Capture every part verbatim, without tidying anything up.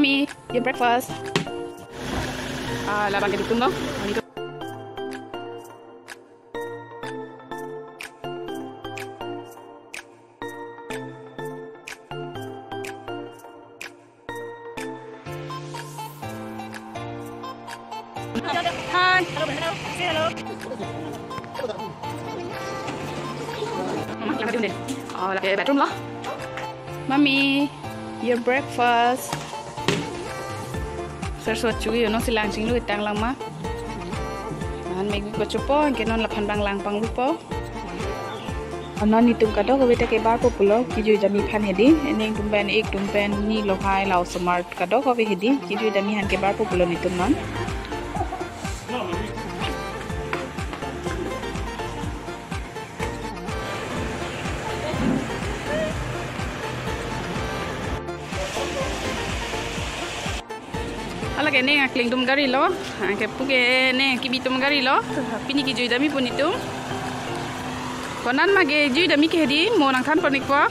Your breakfast. Ah, labang ke ditum lo. Hi. Mama, lake bathroom lo. Mommy, your breakfast. Sir so chu yo no silang chinglu tang lang ma. Mahan Maggi ko chupo, anke non laphan bang lang panglupo. Non netum kadokave ta kebarpo pulo, kejui dam aphan hedi, neng atum pen, ik atum pen, ni lahai la osomar kadokave hedi, kejui dam aphan kebarpo pulo netum non. Hala ke neng akling atum gari lo, anke pu ke neng kebi atum gari lo, pini kejui dam apo netum. Konan ma kejui dam ke hedi, mo nangthan pon-ikpo.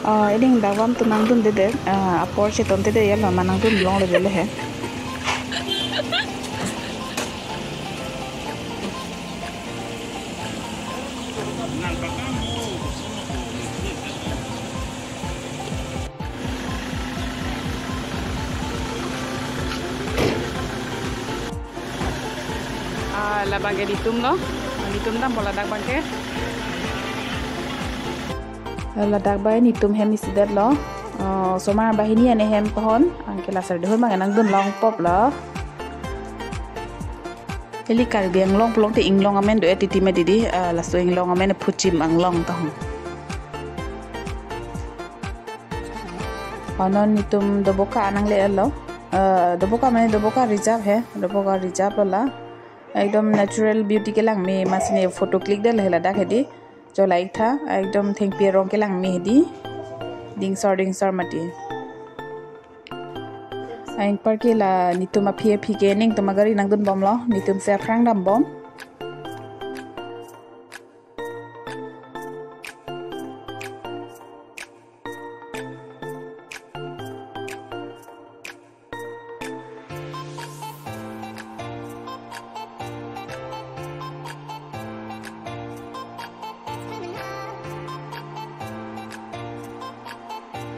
Ah, ining dak bom atum nangdundedet, ah, apor chetongdedet ya lo, ma nangdun longle bele he. Ah, labang ke ditum lo. Ditum dampo ladak abang ke. Ladak abang netum hem isidetlo. Ah, osomar banghini ane hem pohon. Anke la sir dehoi mang nangdun longpop lo. Ili Karbi Anglong pulote inglong amen do-et titi ma didi, ah, laso inglong amen Phuchim Anglong tong. Oh, non netum Doboka nangle-etlo. Ah, Doboka mane Doboka reserve he, Doboka reserve lo la. Ekdom natural beauty kelang me, masine photo click det le ladak hedi. Cholai tha, ekdom thengpi arong kelang me hedi. Dingsor dingsor mati. Anparke la netum aphi aphi ke neng atum agari nangdun bomlo, netum si aphrang dam bom.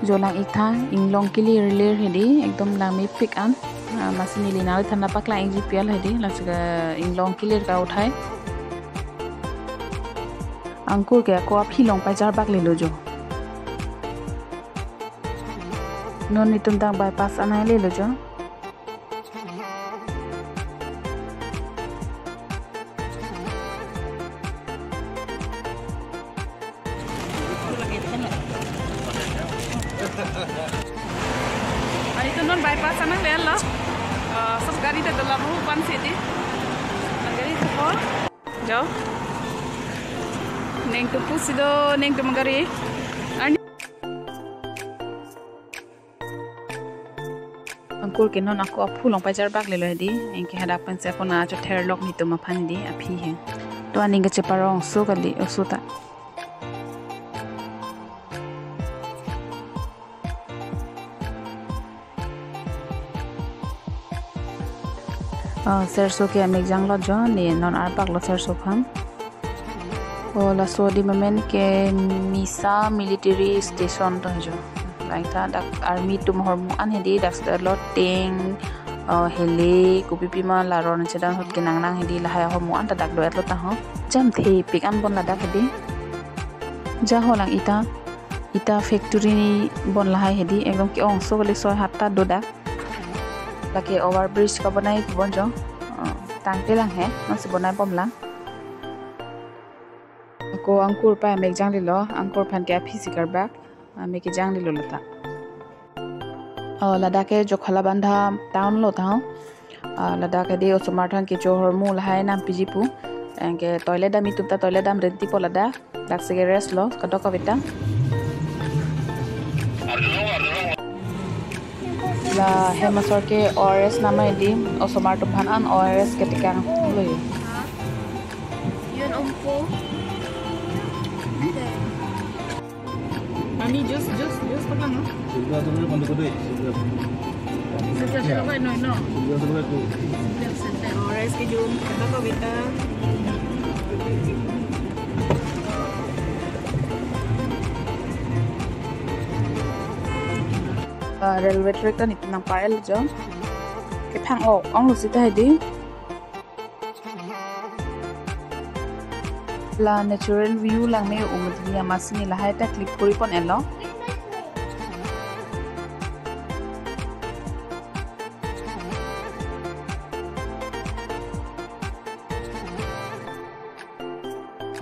Jo lang-ik tha, inglong kelir lir hedi, ekdom langmepik an. Ah, masi neli nangthan nangpaklang-ikji pial hedi, lasi ke inglong kelir ka uthai. Angkur ke ako aphi along pacharbak lelo jo. Non netum dak bypass anai lelo jo. Ari tu non bypass anang lelo. Ah, sob gari ta dola bu pan sidi. Gari tu ko. Jo. Neng atum pusi do, neng atum gari. Ani. Angkur ke non ako aphu along pacharbak lelo hedi, anke hadak pensi ako nangchother lok netum aphan hedi, aphi he. To aning kacheparong oso kali, oso ta. Ah, serso ke amek janglo jo, ne non arbaklo serso aphan. Oh, laso adim amen ke Misa Military Station tong jo. Ladak ta dak army atum ahormu an hedi, dak seta lo tank, ah, heli, kopi pima la ron chedan ahut kenang nang hedi, lahai ahormu an ta dak do-etlo ta ho. Jamthepik an bon ladak hedi. Ja ho lang ita, ita factory ni bon lahai hedi, ekdom ke-ong oso kali, soi hat ta do dak. Lake over bridge kabonai pu bon jo. Ah, tangte lang he, non si bonai bom lang. Ako angkur pai amek janglelo, angkur aphan ke aphi si karbak, amek ke janglelo lata. Oh, ladak ke Jakhalabandha town lo ta ho. Ah, ladak ke hedi osomar aphan kecho ahormu lahai nampiji pu. Anke toilet dam atum ta toilet dam renti po ladak. Dak si ke rest lo, kadokave ta. La hem asor ke O R S namai hedi, osomar atum aphan an O R S ketekang lo yo. Yun ompo. Mami, juice, juice, juice paklang, no? Center solo kainoi, no? Center solo kainoi. Center center. Oh, rice kejun. Kata ko beta. Ah, railway track ta nelitum nangpar-et lo jo. Kephang-ok onglo seta hedi. La natural view langme-o mati amatsi ne lahai ta click kori pon-et lo.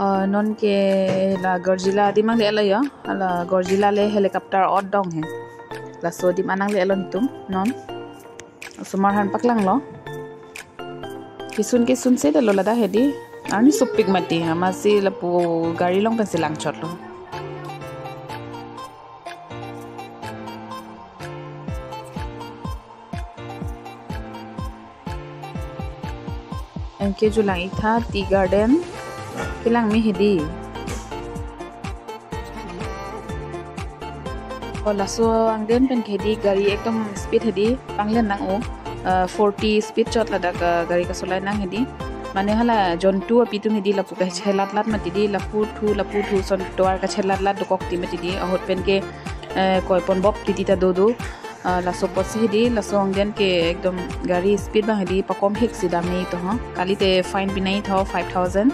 Ah, non ke la Gorjila adim nangle-et lo jo. La Gorjila le helicopter ot dong he. Laso adim nangle-et lo nelitum non. Osomar aphan paklang lo. Kesun kesun seta lo ladak hedi. Arni sopik mati, amatsi lapu gari along pensi langchot lo. Anke jo lang-iktha tea garden. Kelang me hedi. Oh, laso angdeng pen ke hedi gari ekdom speed hedi panglen nang-o, ah, forty speed chot ladak, ah, gari kasolai nang hedi. Mane hala jontu api atum hedi lapu kachelatlat mati di, lapu thu, lapu thu ason tovar kachelatlat dokok ti mati di, ahut pen ke, eh, koi ponbom titi ta dodo. Ah, laso apotsi hedi, laso angdeng ke ekdom gari speed abang hedi pakom hik si dam-et to ho. Kalite fine pinai tho five thousand.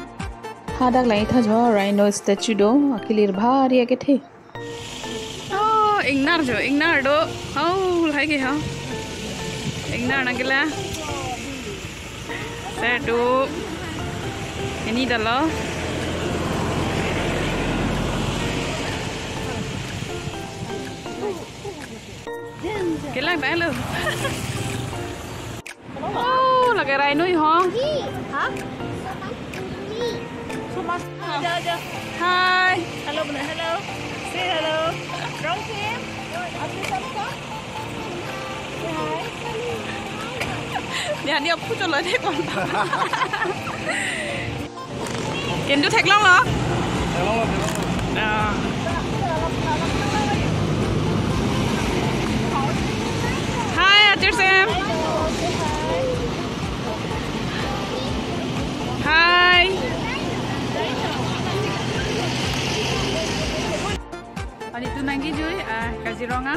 Hadak lang-iktha jo rhino statue do, akilir bhari akethe. Oh, ingnar jo, ingnar do. Oh, lahai ke ho. Ingnar nangkela. Sir do. Ini dalo. Kelang ta lo. Oh, lake rhino ho. Ha? So much. Aja, aja. Hi. Hello, bana. Hello. Say hello. Wrong team. Aap bhi sab ka? Say hi. Dia, dia pucho lo de kon. Kendu theklonglo? Theklonglo, theklonglo. Ah. Hi, Atir Sam. Hi. Ani tu nangkejui, ah, Kaziranga.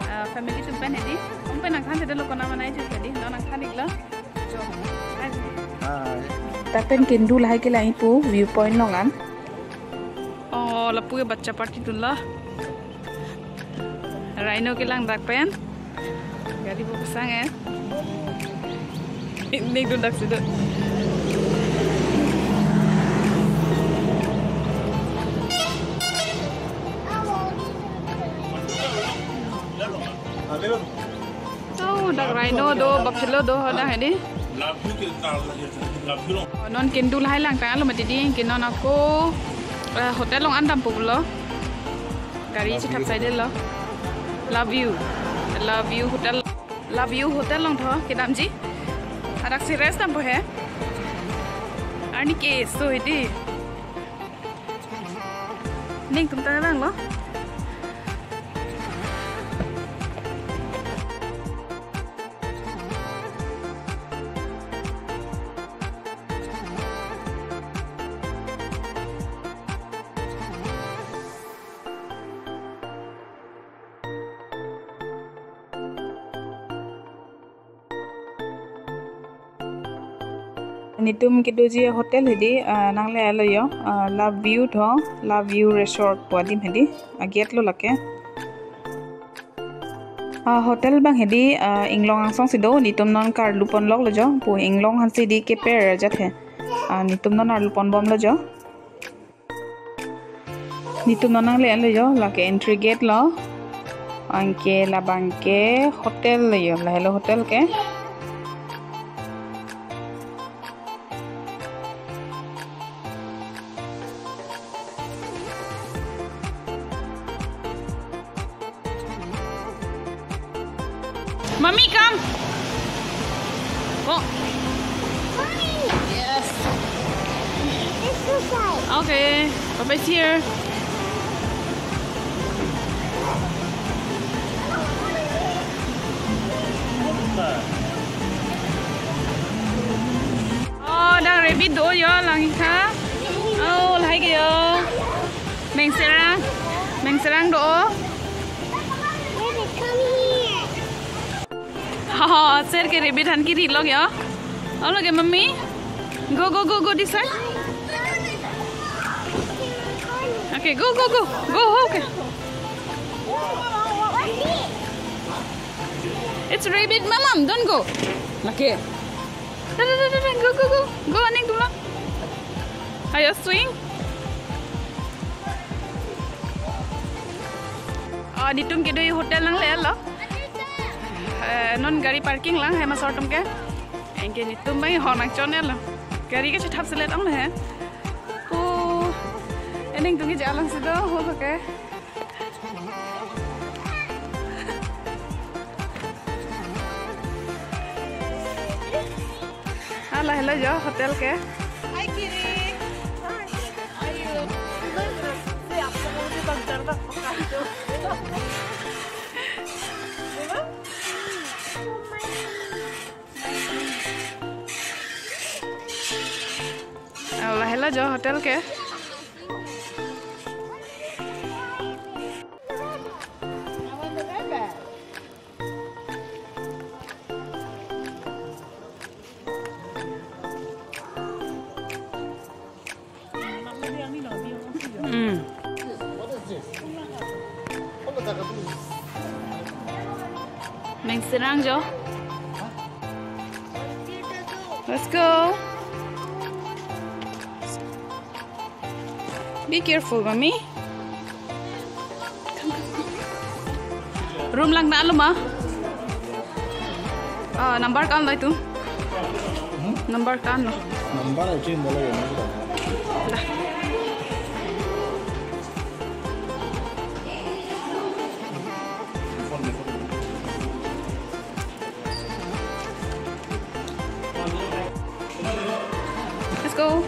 Ah, family atum pen hedi. Ong pen nangthan thekdetlo, konat ma nai jui hedi. Non nangthan-iklo. Hi. Dak pen kendu lahai kelang-ikpo view point along an. Oh, lapu ke bacha party dunlo. Rhino kelang dak pen. Gari bo pasang eh. Ini dun dak situ. Oh, dak rhino do, buffalo do, hadak hedi. Oh, non kendu lahai langtanglo mati di, ke non ako, eh, hotel along an dampo pulo. Gari chethap saidetlo. Love you. Love you hotel. Love you hotel along tho, kedamji. Hadaksi rest dampo he. Arni keso hedi. Ning tum ta langlo. Netum kedoji hotel hedi, ah, nangle-etlo jo, ah, Love View tho, Love View Resort pu adim hedi, ah, gate lo lake. Ah, hotel abang hedi, ah, inglong angsong si do, netum non karlu ponloklo jo, pu inglong aphansi di keper ajat he. Ah, netum non arlu ponbomlo jo. Netum non nangle-etlo jo, lake entry gate lo. Anke labang ke hotel lo jo, lahelo hotel ke. Mommy, come. Go. Mommy. Yes. This side. Okay. Papa's here. Pi do yo lang tha. Oh, lahai ke yo. Mengserang. Mengserang do. Baby, come here. Oh, sir ke rabbit han kiri lok yo. Oh, look at mommy. Go, go, go, go this side. Okay, go, go, go. Go, okay. It's rabbit, mamam. Don't go. Okay. Da, da, da, da, da. Go, go, go. Go, aning tuma. Ayo, swing. Oh, netum kedo hotel nangle lo. Eh, non gari parking lang hai masor atum ke. Anke netum bang ho nangchon lo. Gari ke chethap selet ang le. Oh, aning tum ke jalang si do ho ke. Hala, hello jo, hotel ke. Hi, Kiri. Hi. Ayo. Hala, hello jo, hotel ke. Mm. Mengserang jo. Let's go. Be careful, mommy. Room lang na aluma. Ah, number kan lo itum. Number kan lo. Number aja yang boleh ya, number. Dah. Let's go.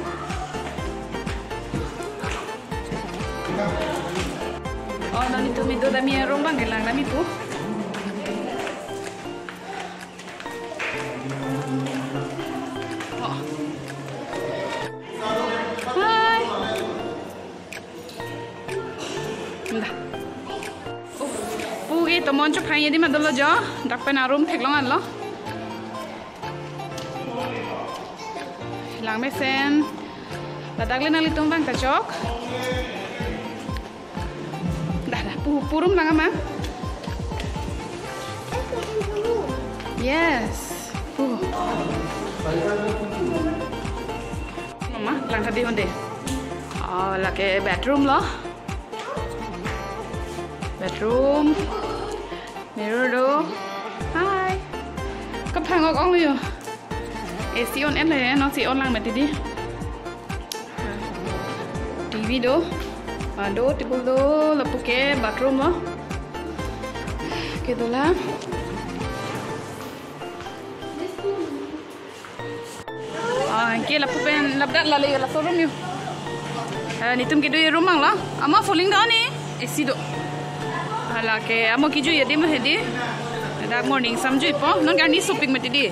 Oh, non itum kedo dami room bang kelang dami pu. Oh. Hi. Dah. Oh, pu ke tomon chuphan adim dolo jo. Dak pen aroom theklong anlo. Lang mesen. Ladak le nanglitum bang ta chok. Dah, dah, pu, pu room lang ama. Yes. Pu. Mama, lang tadi honde. Oh, lake bedroom lo. Bedroom. Mirror do. Hi. Kaphang ok ong yo. A C on en le, non si on lang mati di. T V do. Ah, do, table do, lapu ke bathroom lo. Kedo la. Ah, ke lapu pen labdak lale yo laso room yo. Ah, netum kedo room bang lo. Ama falling down ni. A C do. Hala ke amo kejui adim lo hedi. Dak morning samjui po. Non gari sopik mati di.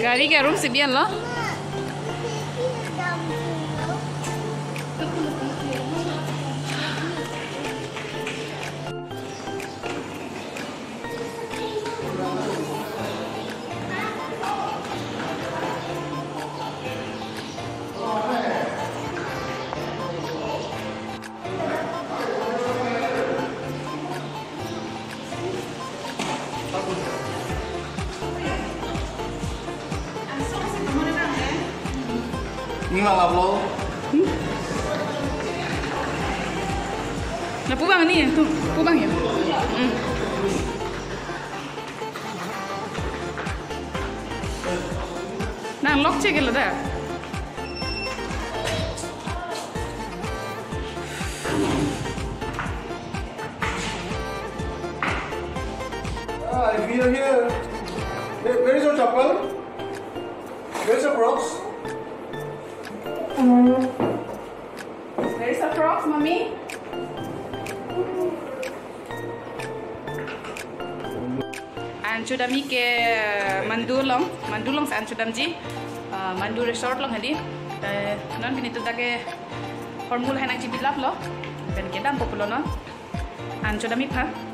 Gari ke room si bian lo. Ning lang laplo. Na pu bang ni tu, pu bang ya. Hmm. Nang lock check lo da. Ah, if you're here, where, where is your chappal? Where's your Crocs? Where's your Crocs, mommy? An chodamji ke Mandu along, Mandu along si an chodamji, uh, Mandu Resort along hedi. Eh, non pini to dak ke hormul hai nangchibilap lo. Pen kedampo pulo non. An chodam-ik tha.